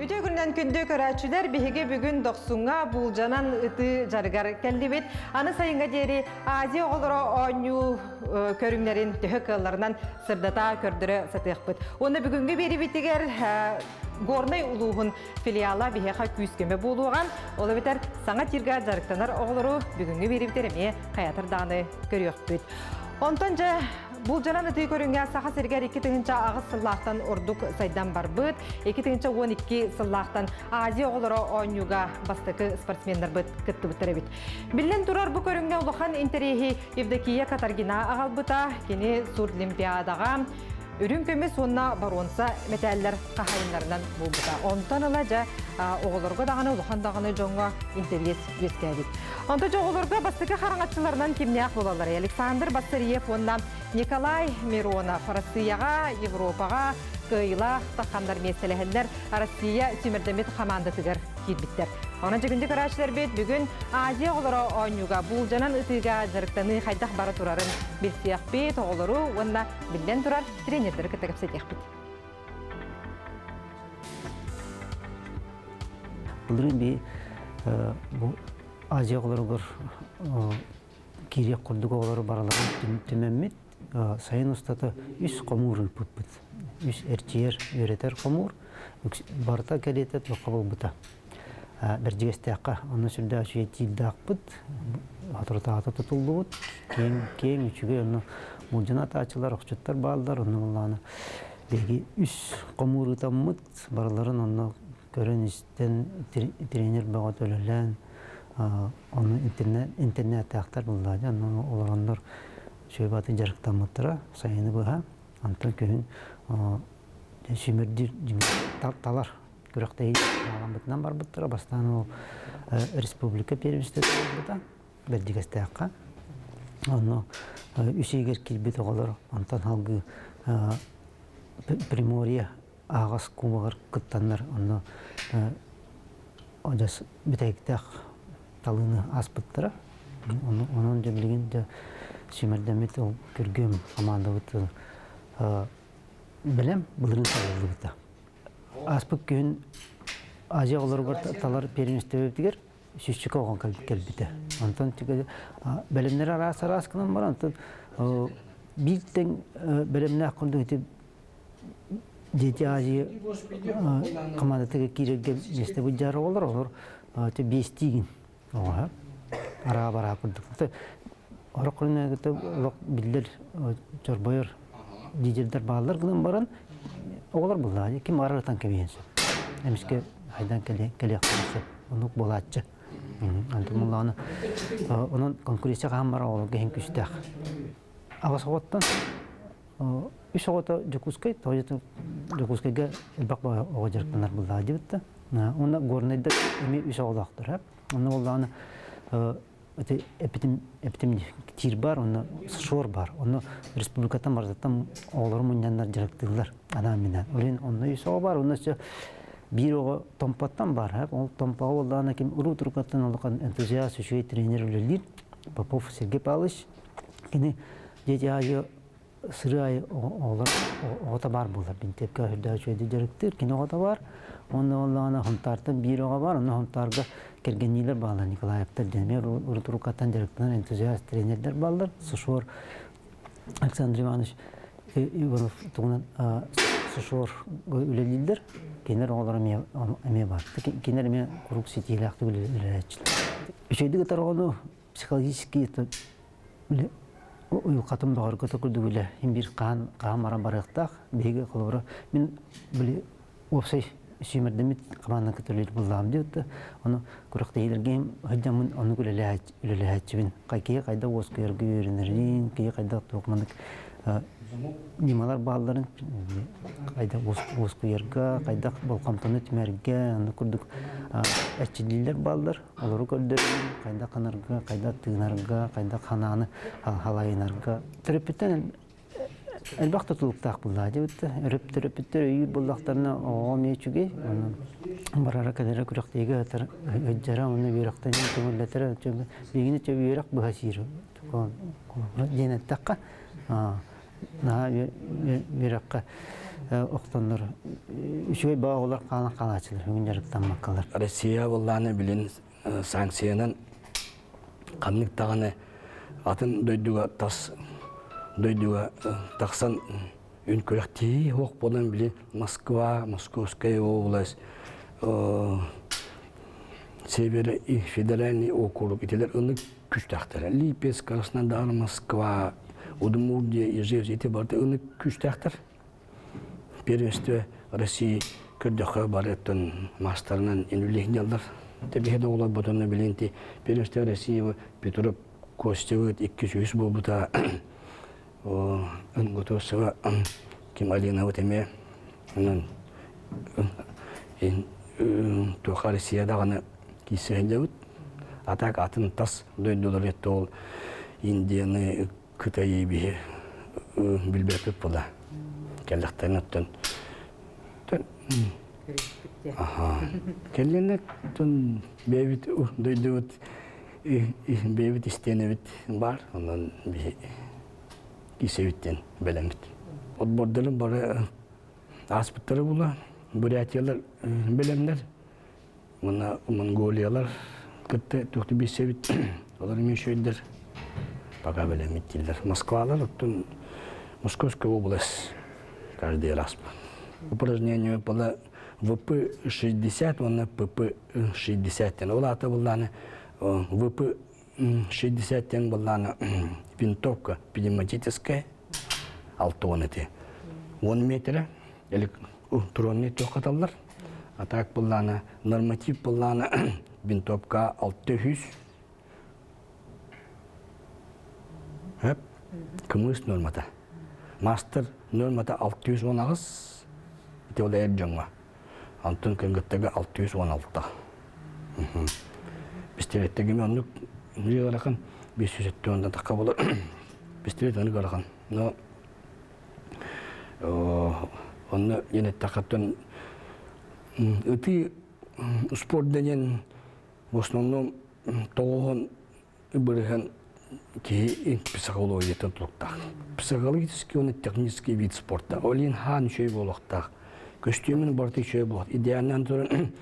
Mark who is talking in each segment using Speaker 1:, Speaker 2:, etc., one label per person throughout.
Speaker 1: Үтүө күнүнэн күндү көрөөччүлэр, биһиги бүгүн Дохсуҥҥа буулдьанан ытыы дьарыгар кэллибит. Аны сайыҥҥа диэри Азия оҕолоро оонньуу көрүҥнэрин төһө кыалларынан сырдата көрдөрө сатыахпыт. Уонна бүгүҥҥү биэриибитигэр Горнай улууһун филиала биһиэхэ күүс-көмө буолуоҕа. Ол эбэтэр саҥа тирга дьарыктанар оҕолору бүгүҥҥү биэриибитигэр эмиэ хайатар даҕаны көрүөхпүт. Онтон дьэ Булдьанан ытыы көрүҥэ Саха сиригэр 2008 сыллаахтан ордук сайдан барбыт. 2012 сыллаахтан Азия оҕолоро оонньууга бастакы спортсменнарбыт кыттыбыттар эбит. Биллэн турар, бу көрүҥҥэ улахан интэриэһи Евдокия Катаргина аҕалбыта. Кини Сурдлимпиадаҕа үрүҥ көмүс уонна боруонса мэтээллэр хаһаайыннарынан буолбута. Онтон ыла дьэ оҕолорго даҕаны улахан даҕаны дьоҥҥо интэриэс үөскээбит. Онто дьоҕолорго бастакы хараҥаччыларынан кимнээх буолалларый? Александр Бассарьев уонна Николай Миронов Россияҕа, Европаҕа кыайыылаах тахханнар миэстэлэһэннэр Россия сүүмэрдэммит хамаандатыгар киирбиттэр. Онон дьүгүндү көрөөччүлэрбит бүгүн Азия оҕолоро оонньууга буулдьанан ытыыга дьарыктаныы хайдах бара турарын билсиэхпит, оҕолору уонна биллэн турар тренердэри кытта кэпсэтиэхпит.
Speaker 2: Былырыын би бу Азия оҕолоругар киириэх курдук оҕолору барыларын түмэммит сайын устата үс хомуур ыыппыппыт. Үс эрчийэр, үөрэтэр хомуур барыта кэриэтэ туохха буолбута. Бэрдьигэстээххэ онно сүрдээх үчүгэй тиирдаахпыт, соторутааҕыта тутуллубут, киэҥ, киэҥ үчүгэй онно мулдьана атааччылар, охчуттар бааллар, онно буоллаҕына биһиги үс хомуур ыытаммыт, барыларын онно көрөн-истэн тренер бөҕө төлөлөөн ону интернеттаахтар буллаа дьэ онно олороннор үчүгэй баҕайытык дьарыктаммыттара сайыны быһа онтон күһүн сүүмэрдиир талар күрэхтэһии саҕаламмытынан барбыттара бастаан ол республика первенствота буолбута Бэрдьигэстээххэ онно үс ыйыгар киирбит оҕолор онтон салгыы Приморье аһаҕас кубогар кыттаннар онно адьас бүтэһиктээх талыыны ааспыттара. Онон дьэ билигин дьэ сүүмэрдэммит ол күргүөм хамаандабыт бэлэм былырыын талыллыбыта. Ааспыт күһүн Азия оҕолоругар талар первенствобытыгар сүүсчэкэ оҕо кэлбитэ. Онтон бэлэмнэр араас-араас гынан баран, онтон биир тэҥ бэлэмнээх курдук ити Дети Азии командатыгар киирэргэ миэстэ былдьаары оҕолор, олор биэстиигин оҕо араа-бараа курдук. Орох олох биллэр чорбойор лидердэр бааллар гынан баран оҕолор буллаа ким арарытан кэбиһиэн сөп. Эмискэ хайдан кэлиэхтэрин сөп. Оннук буолааччы. Антон буллаҕына онон конкуренция хаһан бара оҕолорго иһин күүстээх. Аҕыс оҕоттон үс оҕото Дьокуускай, тоҕо Дьокуускайга элбэх оҕо дьарыктанар буллаҕа диэбит да. Уонна Горнайдар эмиэ үс оҕолоохтор. Онно буоллаҕына ити эпитим эпитим тиир бар, онно шор бар. Онно республикаттан барытыттан оҕолору мунньаннар дьарыктыыллар анаан-минээн. Ол иһин онно үс оҕо бар, онно өссө биир оҕо Томпоттон бар. Ол Томпоҕа буоллаҕына ким уруу турукаттан улахан энтузиаст, үчүгэй тренер үлэлиир. Попов Сергей Павлович. Кини дети Азия сырыы аайы оҕолор оҕото баар буолар бинтиэпкэ үрдээх үчүгэйдик дьарыктыыр кини оҕото баар уонна буоллаҕына Хонтаартан биир оҕо баар онно Хонтаарга кэргэнниилэр бааллар Николаевтар диэн эмиэ урут уруккаттан дьарыктанар энтузиаст тренердэр бааллар Сушор Александр Иванович Иванов тугунан Сушор үлэлииллэр кинилэр оҕолоро эмиэ эмиэ баар кинилэр эмиэ куруук ситиилээхтик үлэлээччилэр үчүгэйдик ытар оҕону психологически уйулҕатын бөҕөргөтө курдук үлэ син биир хаһан хаһан баран барыахтаах. Биһиги холобура мин били уопсай сүүмэрдэммит хамаандан кытта үлэлиир буоллаҕым диэбит да ону күрэхтэһиилэргэ сылдьаммын оннук үлэлэһээччибин. Киһи хайдах уоскуйарга үөрэнэрин, киһи хайдах туох маннык ньымалар баалларын хайдах уоскуйарга, хайдах болҕомтону түмэргэ, оннук курдук эрчиллиилэр бааллар. Олору көрдөрөбүн, хайдах ханарга, хайдах тыынарга, хайдах ханааны халайынарга. Төрөппүттэн элбэх тутулуктаах буоллаа диэбит. Төрөппүттэр өйүүр буоллахтарына оҕоҕо эмиэ үчүгэй. Онон барара кэлэрэ күрэхтэһиигэ ыытар ыдьара уонна үөрэхтэн көҥүллэтэрэ билигин өтө үөрэх быһа сиир диэн эттэххэ наһаа үөрэххэ. охтоннор үчүгэй баа оҕолор хаалан хаалааччылар бүгүн дьарыктаммаккалар.
Speaker 3: Россия буоллааны билин санкциянан ханнык даҕаны атын дойдуга тас дойдуга тахсан үн күрэхтии суох буолан били Москва, Московская область, Север федеральный округ итилер ынык күстәхтер. Липецк, Краснодар, Москва, Удмуртия, Ижевск ити барыта ынык күстәхтер. Первенство России көрдөхө барыттан маастарынан инүлиһиняллар. Тэбиһэ да олар ботонно билинти первенство России Петров Костевыт 203 буолбута Готовцева ким Алинабыт эмиэ онон туохха Россия даҕаны киирсэ сылдьабыт. А так атын тас дойдулар ол Индияны, Кытайы биһи билбэппит була. Кэллэхтэрин оттон Кэллинэ тун бэйбит дойдубут бэйбит истиэнэбит баар, онон биһи киисэбиттэн бэлэммит. Отбордарын бары ааспыттары була, бурятиялар бэлэмнэр, уонна монголиялар кытта туохту билсэбит, олор эмиэ үчүгэйдэр, пока бэлэммит дииллэр. Москвалар оттон Московская область каждый раз. Упражнение было ВП-60 уонна ПП-60 диэн. Ол аата буллааны ВП-60 диэн буллааны винтовка пневматическая 60 эти. 10 метрэ электронный туохаталлар. А так буллааны норматив буллааны винтовка 600 Хөп кымыс нормата. Мастер нормата 618 ити ол эр дьоҥҥо. Онтон кыргыттарга 616. Пистолеттегими оннук ыарахан 570 тахха болар. Пистолет оннук ыарахан. Но онно диэн ытыы спорт диэн в основном тоҕуһун бырыһан киһи психологиятын тутуктаах. Психологический уонна технический вид спорта. Ол иһин хаан үчүгэй буолуохтаах. Көстүүмүн барыта үчүгэй буолуох. Идеальнан туран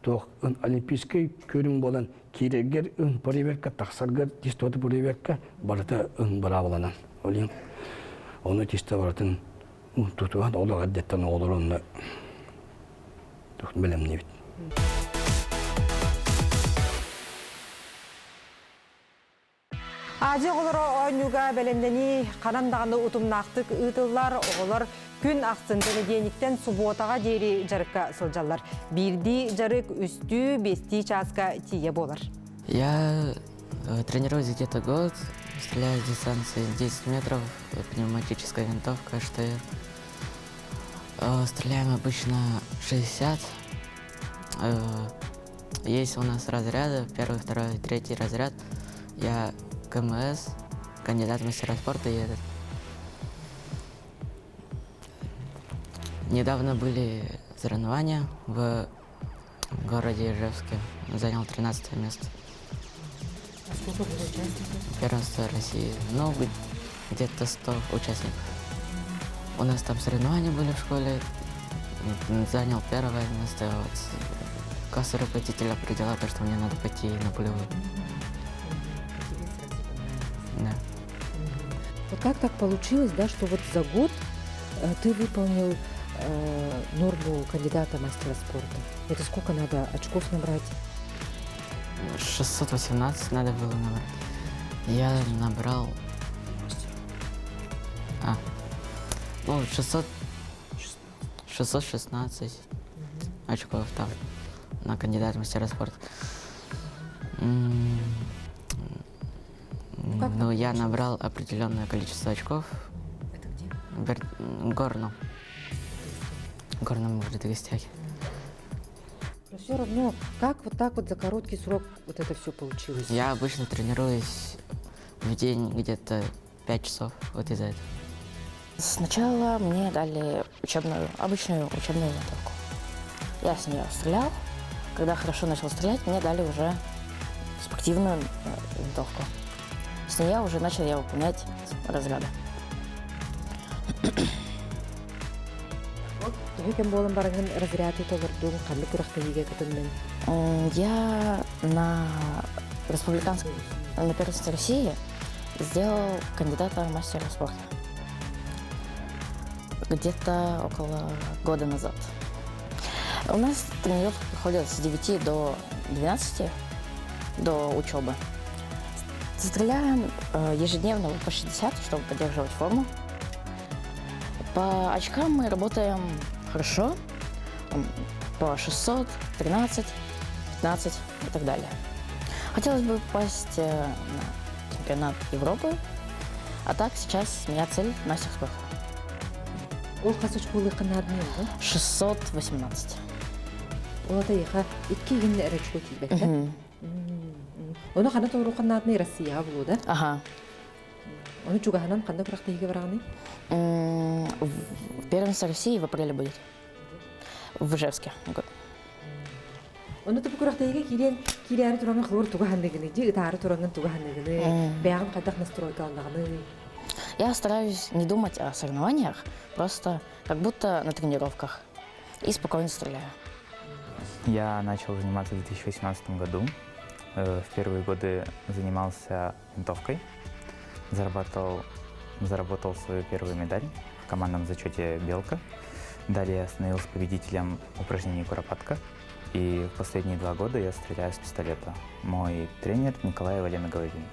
Speaker 3: туох олимпийскай көрүҥ буолан киирэргэр проверка, тахсаргар чистота проверка барыта быраабыланан. Ол иһин ону чисто барытын тутуһан олох эрдэттэн оҕолор онно бэлэмниибит.
Speaker 1: Азия оҕолоро оонньууга бэлэмнэнии ханан даҕаны утумнаахтык ыытыллар. Оҕолор күн ахсын бэнидиэнньиктэн субуотаҕа диэри дьарыкка сылдьаллар. Биирдии дьарык үстүү, биэстии чааска тиийэ буолар.
Speaker 4: Я тренируюсь где-то год, стреляю с дистанции 10 метров, пневматическая винтовка ШТР. Стреляем обычно 60. Есть у нас разряды, первый, второй, третий разряд. Я КМС, кандидат в мастера спорта и этот. Недавно были соревнования в городе Ижевске. Занял 13 место.
Speaker 1: А сколько было участников?
Speaker 4: Первенство России. Ну, где-то 100 участников. У нас там соревнования были в школе. Занял первое место. Вот. Классный руководитель определила то, что мне надо пойти на полевую. Да.
Speaker 5: Вот как так получилось, да, что вот за год ты выполнил норму кандидата мастера спорта? Это сколько надо очков набрать?
Speaker 4: 618 надо было набрать. Я набрал... А, ну, 600... 616 очков там на кандидата в мастера спорта.
Speaker 5: Как
Speaker 4: Ну, я набрал определенное количество очков.
Speaker 5: Это где?
Speaker 4: Горном. Горном гостях.
Speaker 5: Но все равно, как вот так вот за короткий срок вот это все получилось?
Speaker 4: Я обычно тренируюсь в день где-то 5 часов вот из-за этого.
Speaker 6: Сначала мне дали учебную, обычную учебную винтовку. Я с нее стрелял. Когда хорошо начал стрелять, мне дали уже спортивную винтовку. С нее уже начал я выполнять разряды.
Speaker 5: Төһө кэм буолан бараҥҥын разряды толордуҥ, ханнык күрэхтэһиигэ кытынныҥ?
Speaker 6: Я на республиканском, на первенстве России сделал кандидата в мастера спорта. Где-то около года назад. У нас тренировки проходят с 9 до 12, до учебы. Стреляем ежедневно по 60, чтобы поддерживать форму. По очкам мы работаем хорошо, по 600, 13, 15 и так далее. Хотелось бы попасть на чемпионат Европы, а так сейчас у меня цель мастер спорта.
Speaker 5: Ол хас очколыахха нааданы ол?
Speaker 6: 618.
Speaker 5: Ол ата эйиэхэ икки игин эрэ очко тиийбэттэр. Ону ханна тоҕуруохха нааданы Россияҕа булуо да?
Speaker 6: Ага.
Speaker 5: Ону чугаһынан ханна күрэхтэһиигэ бараҕыный?
Speaker 6: Первенство России в апреле будет. В Ижевске.
Speaker 5: Ону тупу күрэхтэһиигэ киириэн киирээри тураҥҥын холобур тугу ханныгыный? Дьи ытаары тураҥҥын тугу ханныгыный? Бэйэҕин хайдах настройкаланнаҕыный?
Speaker 6: Я стараюсь не думать о соревнованиях, просто как будто на тренировках. И спокойно стреляю.
Speaker 7: Я начал заниматься в 2018 году. В первые годы занимался винтовкой. Зарабатывал, заработал свою первую медаль в командном зачете «Белка». Далее я становился победителем упражнений «Куропатка». И в последние 2 года я стреляю с пистолета. Мой тренер Николай Валена Головин.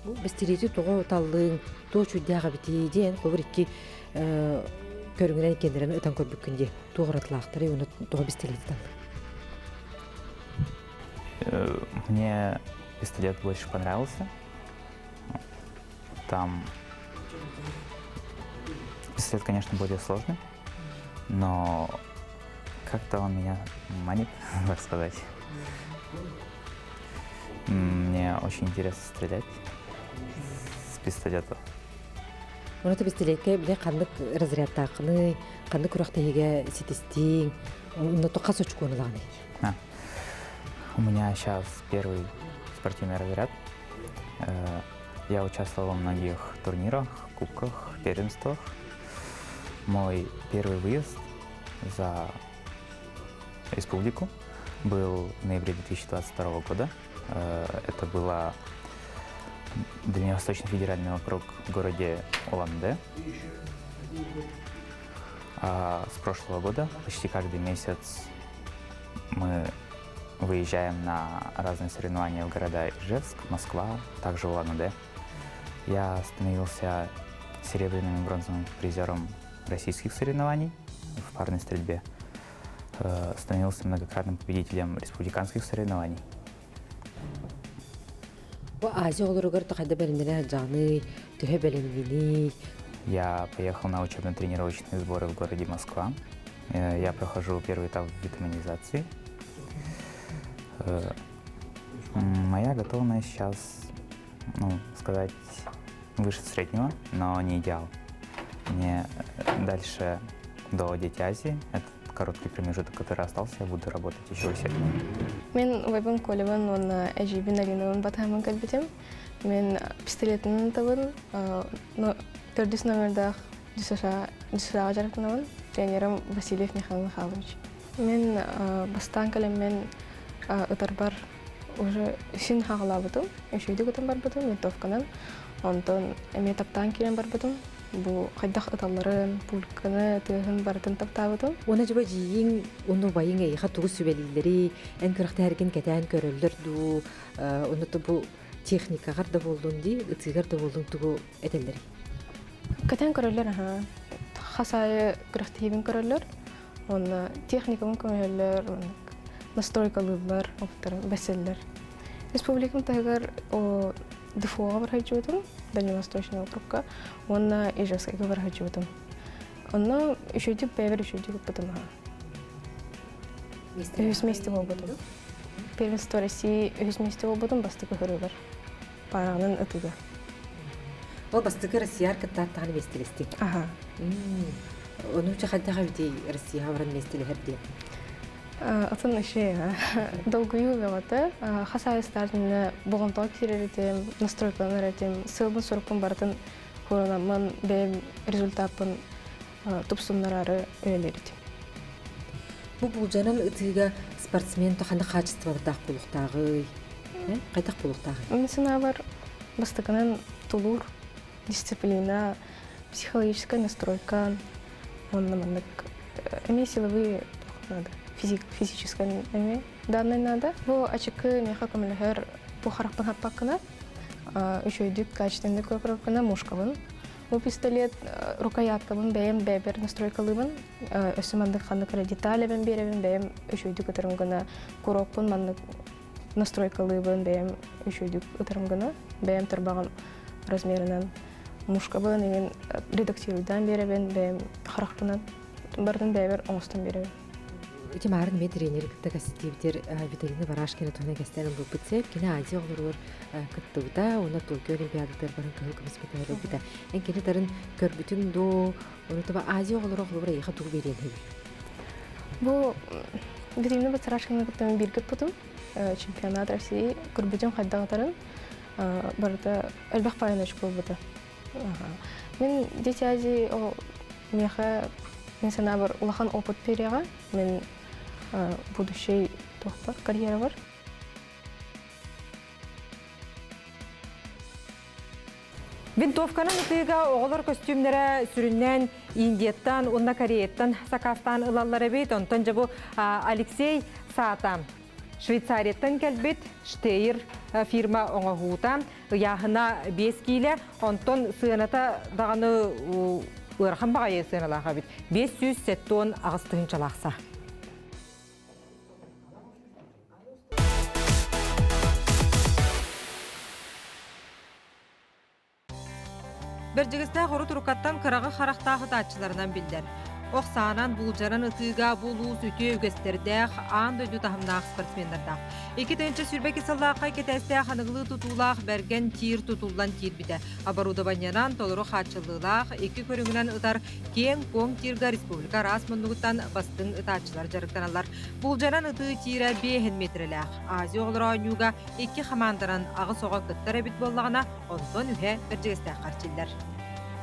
Speaker 5: Бу бэстилиэти тоҕо таллыҥ, туох үчүгэйдээх эбитий диэн холобур икки көрүҥүнэн иккиэннэрин ытан көрбүккүн дии. Туох уратылаахтарый уонна тоҕо бэстилиэти таллыҥ?
Speaker 7: Мне пистолет больше понравился. Там пистолет, конечно, более сложный, но как-то он меня манит, так сказать. Мне очень интересно стрелять с пистолета.
Speaker 5: Онно бэстилиэккэ били ханнык разрядтааххыный, ханнык күрэхтэһиигэ ситистиҥ, онно хас очкону ылаҕыный?
Speaker 7: А, у меня сейчас первый спортивный разряд. Я участвовал во многих турнирах, кубках, первенствах. Мой первый выезд за республику был в ноябре 2022 года. Это было Дальневосточный федеральный округ в городе Улан-Удэ. А с прошлого года почти каждый месяц мы выезжаем на разные соревнования в города Ижевск, Москва, также Улан-Удэ. Я становился серебряным и бронзовым призером российских соревнований в парной стрельбе. Становился многократным победителем республиканских соревнований.
Speaker 5: Бу Азия оҕолоругар хайдах бэлэмнэнэ сылдьаҕыный, төһө бэлэмҥиний?
Speaker 7: Я поехал на учебно-тренировочные сборы в городе Москва. Я прохожу первый этап витаминизации. Моя готовность сейчас, ну, сказать, выше среднего, но не идеал. Мне дальше до Дети Азии, этот короткий промежуток, который остался, я буду работать еще усерднее.
Speaker 8: Мин убайбын Колябын уонна эдьиийбин Алинабын батыһаммын кэлбитим. Мин пистолетин ытабын, төрдүс номердаах ДЮСШ-ҕа дьарыктанабын. Тренерым Васильев Михаил Михайлович. Мин бастаан кэлэммин ытарбар уже син хаҕалаабытым, үчүгэйдик ытан барбытым винтовканан. Онтон эмиэ таптаан киирэн барбытым. Бу хайдах ыталларын, пульканы, тыаһын барытын таптаабытым.
Speaker 5: Уонна дьэ эдьиийиҥ уонна убайыҥ эйиэхэ тугу сүбэлииллэрий, эн күрэхтэһэргин кэтээн көрөллөр дуу, онно бу техникаҕар да буоллун дии, ытыыгар да буоллун тугу этэллэрий?
Speaker 8: Кэтээн көрөллөр, аха. Хас аайы күрэхтэһиибин көрөллөр. Уонна техникабын көмөлөһөллөр, настройкалыыллар, оптарын бэсэллэр. Республикам таһыгар ДФО-ҕа барһайдьыбытым, Дальневосточный округка, уонна Ижевскайга барһайдьыбытым. Онно үчүгэйдик бэйэбэр үчүгэйдик ыппытым аха. Үһүс миэстэ буолбутум. Первенство России үһүс миэстэ буолбутум бастакы көрүүбэр. Параҕынан ытыга.
Speaker 5: Ол бастакы Россияҕа кыттааттаҕына миэстэлэстиҥ.
Speaker 8: Аха.
Speaker 5: Ону хайдах эбитий Россияҕа баран миэстэлэһэр диэн?
Speaker 8: Атын еще долгуйуу бөҕөтө. Хас аайы стартына болҕомтоҕо киирэр этим, настройкаланар этим. Сыалбын-сорукпун барытын хуранаммын бэйэм результаппын. тупсуннараары үлэлиирит.
Speaker 5: Бу буулдьанан ытыыга спортсмен ханнык хаачыстыбалардаах буолуохтааҕый? Хайдах буолуохтааҕый?
Speaker 8: Мин санаабар, бастакынан тулуур, дисциплина, психологическая настройка, уонна маннык эмиэ силовые надо, физическая эмиэ данные надо. Бу ачыкы миэхэ көмөлөһөр бу харахпын хаппаккына, үчүгэйдик качественный көрөргүнэ мушкабын. Бу пистолет рукояткабын бэйэм бэйэбэр настройкалыыбын. Өссө маннык ханнык эрэ деталь эбэн биэрэбин, бэйэм үчүгэйдик ытарым гына курокпун маннык настройкалыыбын, бэйэм үчүгэйдик ытарым гына, бэйэм тарбаҕым размерынан мушкабын иҥин редактируйдаан биэрэбин, бэйэм харахпынан барытын бэйэбэр оҥостон биэрэбин.
Speaker 5: Ити маарын эмиэ тренери кытта кэстиибитир Виталина Барашкина туһунан кэстээн ылбыппыт сөп. Кини Азия оҕолоругар кыттыбыта уонна Токио Олимпиадатыгар баран кыһыл көмүс медаль ылбыта. Эн кини тарын көрбүтүҥ дуу, ону таба Азия оҕолоро оҕолоругар эйиэхэ тугу биэриэн сөбүй?
Speaker 8: Бу Виталина Барашкина кытта мин бииргэ ыппытым. Чемпионат России көрбүтүм хайдах ытарын барыта элбэх паяночка буолбута. Мин Дети Азии миэхэ мин санаабар улахан опыт биэриэҕэ. Мин будущий туохпар карьерабар.
Speaker 1: Винтовканан ытыыга оҕолор көстүүмнэрэ сүрүннээн Индияттан уонна Кореяттан сакаастаан ылаллар эбит. Онтон дьэ бу Алексей Саата Швейцарияттан кэлбит Штейр фирма оҥоһуута ыйааһына 5 киилэ, онтон сыаната даҕаны ыарахан баҕайы сыаналаах эбит. 578 тыһыынчалаахса. Бэрдьигэстээх урут уруккаттан кыраҕы харахтаах ытааччыларынан биллэр. Ох саанан, буулдьанан ытыыга бу улуус үтүө үгэстэрдээх, аан дойду таһымнаах спортсменнардаах. 2022 сыллаахха кэтээстээх аныгылыы тутуулаах бэргэн тиир тутуллан киирбитэ. Оборудованиенан толору хааччыллыылаах, икки көрүҥүнэн ытар киэҥ-куоҥ тииргэ республика араас муннугуттан бастыҥ ытааччылар дьарыктаналлар. Буулдьанан ытыы тиирэ 5 миэтэрэлээх. Азия оҕолоро оонньууга икки хамаанданан аҕыс оҕо кыттар эбит буоллаҕына, онтон үһэ Бэрдьигэстээх харчыллар.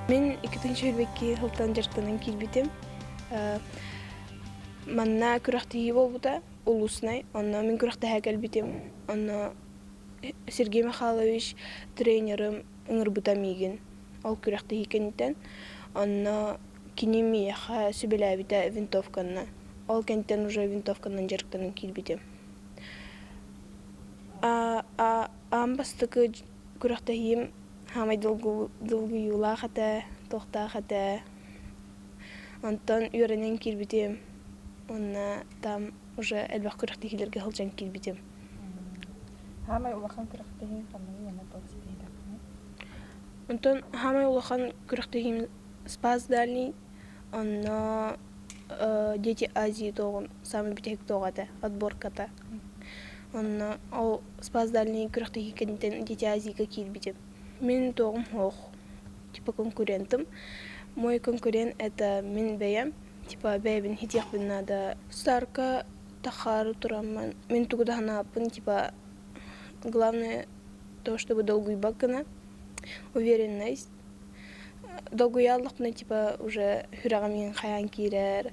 Speaker 8: Мин 222 сылтан дьарыктанан киирбитим. Манна күрэхтэһии буолбута, улуснай. Онно мин күрэхтэһэ кэлбитим. Онно Сергей Михайлович тренерым ыҥырбыта миигин. Ол күрэхтэһии кэнниттэн. Онно кини миэхэ сүбэлээбитэ винтовканна. Ол кэнниттэн уже винтовканан дьарыктанан киирбитим. Аан бастакы күрэхтэһиим саамай долгуйуулаах этэ, туохтаах этэ. Онтон үөрэнэн киирбитим уонна там уже элбэх күрэхтэһиилэргэ сылдьан киирбитим.
Speaker 9: Саамай улахан күрэхтэһииҥ ханныгый уонна туох ситиһиилээххиний?
Speaker 8: Онтон саамай улахан күрэхтэһиим Спас Дальний, онно Дети Азии туоҕун саамай бүтэһик туоҕа этэ, отборката. Онно ол Спас Дальний күрэхтэһии кэнниттэн Дети Азияга киирбитим. Мин туоҕум суох, типа конкурентым. Мой конкурент это мин бэйэм, типа бэйэбин хитиэхпин наада. Старка тахаары тураммын, мин тугу да санааппын, типа главное то, чтобы долгуйбат гына, уверенность. Долгуйааллахпына типа уже сүрэҕим иһин хайаан киирэр,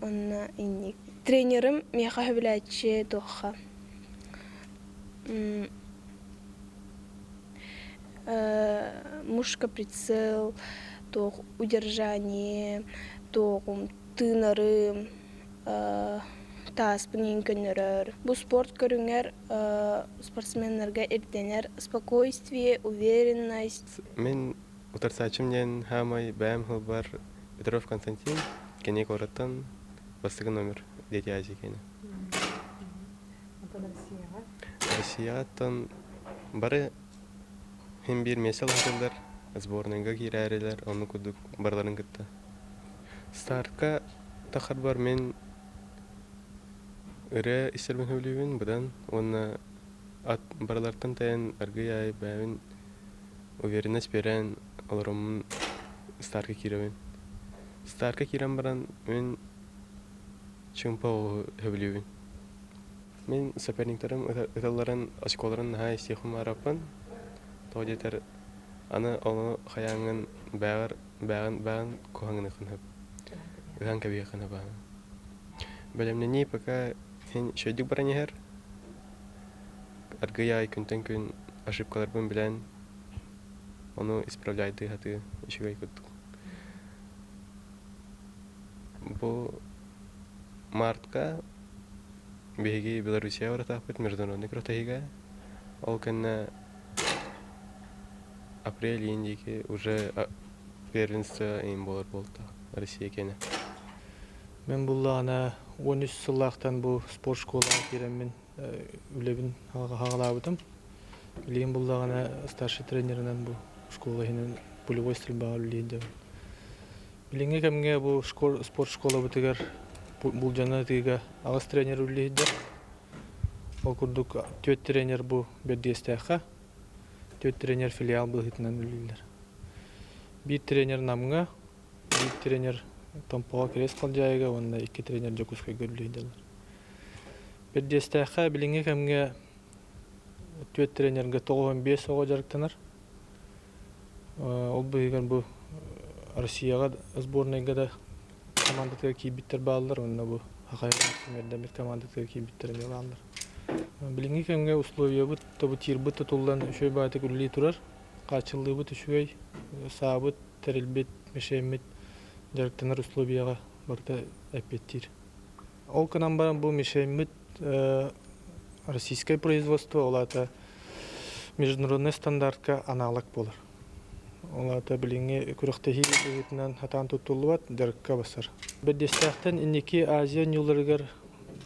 Speaker 8: онно инник. Тренерым миэхэ сөбүлээччи туохха мушка прицел, туох удержание, туоҕум тыынарым, тааспын иһин көннөрөр. Бу спорт көрүҥэр спортсменнарга ирдэнэр спокойствие, уверенность.
Speaker 10: Мин утарсааччым диэн хаамай бэйэм сылбар Петров Константин, кини куораттан бастакы номер Дети Азии киэнэ.
Speaker 9: Антон Россияҕа?
Speaker 10: Россияҕаттан бары син биир миэстэ ылар сборныйга киирээрилэр, онну курдук барыларын кытта. Стартка тахарбар мин Ырыа истэрбин сөбүлүүбүн быдан уонна ат барылартан тэйэн аргыый аайы бэйэбин уверенность биэрэн олороммун старка киирэбин. Старка киирэн баран мин чуумпу оҕуһу сөбүлүүбүн. Мин соперниктарым ыталларын очколарын наһаа истиэхпин баҕараппын. Тоҕо диэтэр аны ону хайааҥҥын бэйэҕэр Бэҕин бэҕин куһаҥыныххын сөп. Ыһан кэбиһиэххин сөп аһа. Бэлэмнэнии пока син үчүгэйдик баран иһэр. Аргыый аайы күнтэн күн ошибкаларбын билэн, ону исправляйдыы сатыы үчүгэй курдук. Бу мартка биһиги Белоруссия барытаахпыт международный күрэхтэһиигэ. Ол кэннэ апрель иин диэки уже первенство иин буолар буолта Россия киэнэ.
Speaker 11: Мен буллаҕына 13 сыллаахтан бу спорт школаҕа киирэммин үлэбин хаҕалаабытым. Билигин буллаҕына старший тренеринэн бу школа иһинэн пулевой стрельбаҕа үлэлиир дьабын. Билиҥҥи кэмҥэ бу спорт школабытыгар булдьаны ытыыга аҕыс тренер үлэлиир. Ол курдук түөрт тренер бу Бэрдиэстээххэ, түөрт тренер филиал быһыытынан үлэлииллэр. Биир тренер Намҥа, биир тренер Томпоҕо Кириэс Халдьаайыга уонна икки тренер Дьокуускайга үлэлииллэр. Бэрдиэстээххэ билиҥҥи кэмҥэ түөрт тренергэ 95 оҕо дьарыктанар. Ол быыһыгар бу Россияҕа сборнайга да командатыгар киирбиттэр бааллар уонна бу Хахай сүүмэрдэммит командатыгар киирбиттэр эмиэ бааллар. Билиҥҥи кэмҥэ условиябыт, тобутирбыт тутуллан үчүгэй баҕайытык үлэлии турар. Хааччыллыыбыт үчүгэй, саабыт, тэрилбит, мишеммит дьарыктанар условияҕа барыта эппиэттиир. Ол гынан баран бу мишеммит российское производство, ол аата международный стандартка аналог буолар. Ол аата билиҥҥи күрэхтэһии быһыытынан сатаан туттуллубат, дьарыкка басар. Бэрдиэстээхтэн инники Азия оонньууларыгар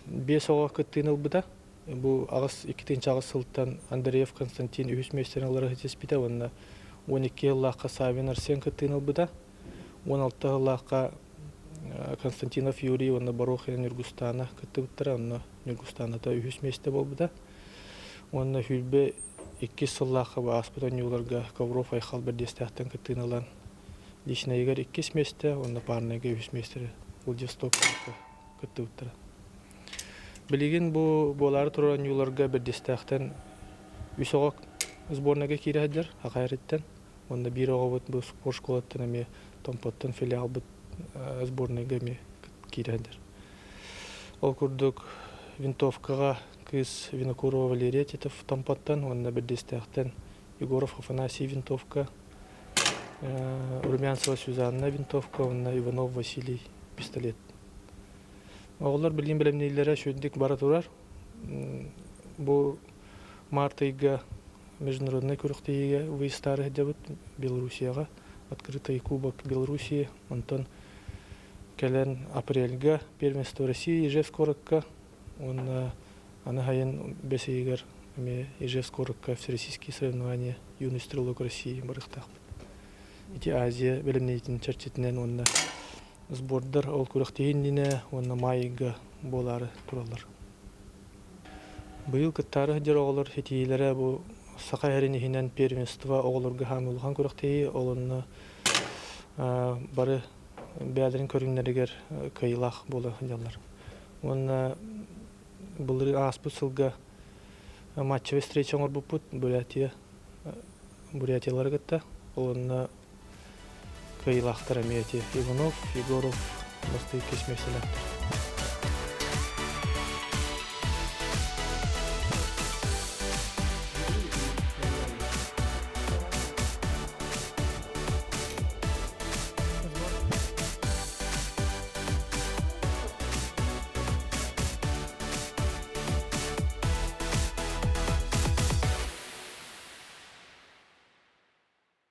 Speaker 11: биэс оҕо кыттыыны ылбыта. Бу аҕыс 2008 сылтан Андреев Константин үһүс миэстэни ылары ситиспитэ уонна 12 сыллаахха Савин Арсен кыттыыны ылбыта. 16 сыллаахха Константинов Юрий уонна Борохина Ньургустаана кыттыбыттара, онно Ньургустааната үһүс миэстэ буолбута. Уонна сүүрбэ иккис сыллаахха ааспыт оонньууларга Ковров Айхал Бэрдиэстээхтэн кыттыыны ылан личнэйигэр иккис миэстэ уонна парнайга үһүс миэстэ Владивосток кыттыбыттара. Билигин бу буолаары турар оонньууларга Бэрдиэстээхтэн үс оҕо сборнайга киирэ сылдьар Хахайрыттан. Уонна биир оҕобут бу спорт школаттан эмиэ Томпоттон филиалбыт сборнайга эмиэ киирэ сылдьар. Ол курдук винтовкаҕа кыыс Винокурова Валерия Титов Томпоттон уонна Бэрдиэстээхтэн Егоров Афанасий винтовка, Румянцева Сюзанна винтовка уонна Иванов Василий пистолет. Оҕолор билигин бэлэмнииллэрэ үчүгэйдик бара турар. Бу март ыйга международнай күрэхтэһиигэ выездтаары сылдьабыт Белоруссияҕа открытый кубок Белоруссии онтон кэлэн апрельга первенство России Ижевск куоракка уонна аны сайын бэс ыйыгар эмиэ Ижевск куоракка всероссийские соревнования юный стрелок России барыахтаахпыт. Ити Азия бэлэмнэниитин чэрчитинэн уонна сбордар ол күрэхтэһии иннинэ уонна маай ыйга буолаары тураллар. Быйыл кыттаары сылдьар оҕолор ситиһиилэрэ бу Саха сирин иһинэн первенство оҕолорго хаамыы улахан күрэхтэһии, ол онно бары бэйэлэрин көрүҥнэригэр кыайыылаах буола сылдьаллар. Уонна былырыын ааспыт сылга матчевый встреча оҥорбуппут Бурятия Бурятиялары кытта. Ол онно кыайыылаахтар эмиэ ити Иванов, Егоров бастакы иккис миэстэлээхтэр.